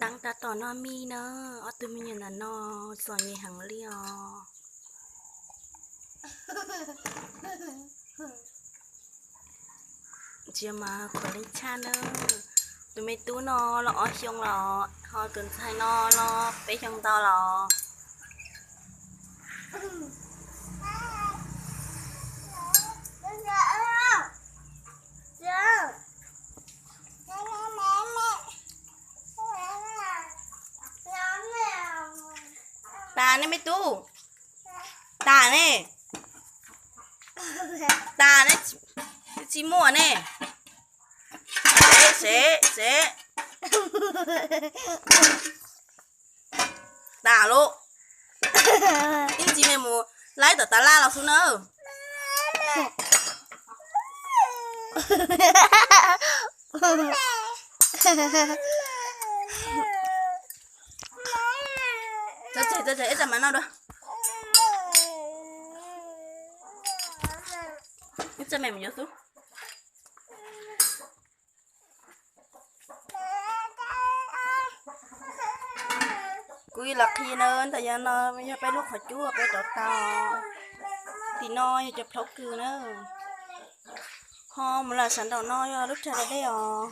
Deev tab tom noj mij na, ob tug me nyuam ntawm no txom nyem heev li os. Ntsia mas khuav leej tshaj na. Tus me tub no los ob xyoo los, ho tus ntxhais no los peb xyoo ntau los. Tas ne me tub, tas ne, tas ne, tsis muaj ne. Sev, sev, tas lauj. Ib ntsis me mus laib tom tas laj los xwb na. Tso tseg, tso tseg, ib tsam mam noj dua. Ib tsam me mus yuav xwb. Kuv los qhia na, ntawm yog no yog peb lub qhov cub peb rauv taws. Tim no yog cov plhaub kws na. Ho mus lawm sab nraum no yog lub rag da dej os.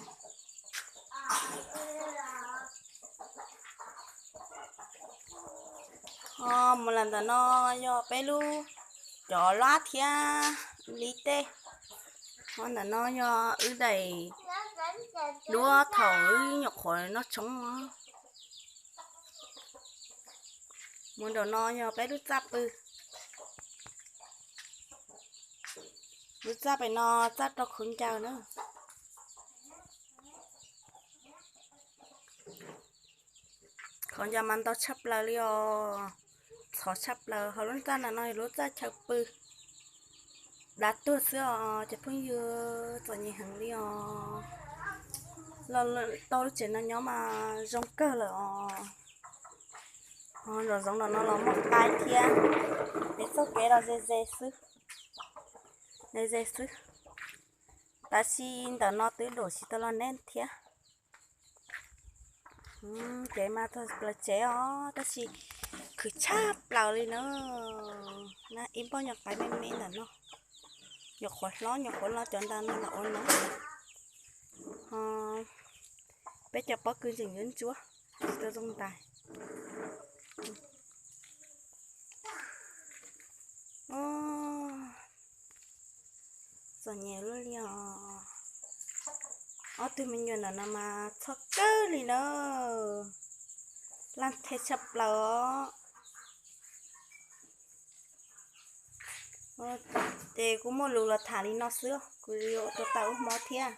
Ho mus lawm ntawm no yog peb lub cov lab thiab li tej. Ho ntawm no yog wb daim duab thaum wb nyuam qhuav noj tshoob. Mus nraum no yog peb lub txaj pw. Lub txaj pem no txaj rau khaub ncaws na. Khaub ncaws mas ntau tshaj plaws li os, ntxhov tshaj plaws. Ho lub txaj ntawm no yog lub txaj chaw pw, dav tuag xwb os cov phooj ywg, txom nyem heev li os. Los tau lub tsev no nyob mas zoo kawg lawm os. Ho nraum zoov nraum no los muaj qaib thiab, peb txoj kev los ze ze xwb, ze ze xwb. Tab sis ntawm no twb dum tsis tau los neb thiab. Kev mas txog plaws tsev os, tab sis khwv tshaj plaws li na. Na ib npauj nyuam qaib me me ntawm no, nyuam qhuav hlob nyuam qhuav los cov ntawd no los ua no. Ho peb cov pob kws tseem yuav ntsuab, tsis tau zoo ntais. Txom nyem luaj li os. Ob tug me nyuam ntawm no mas txhoj kawg li na. Laj the tshaj plaws os. Ces kuv muaj lus los tham li no xwb, kuv yuav ua tau ub hmo thiab.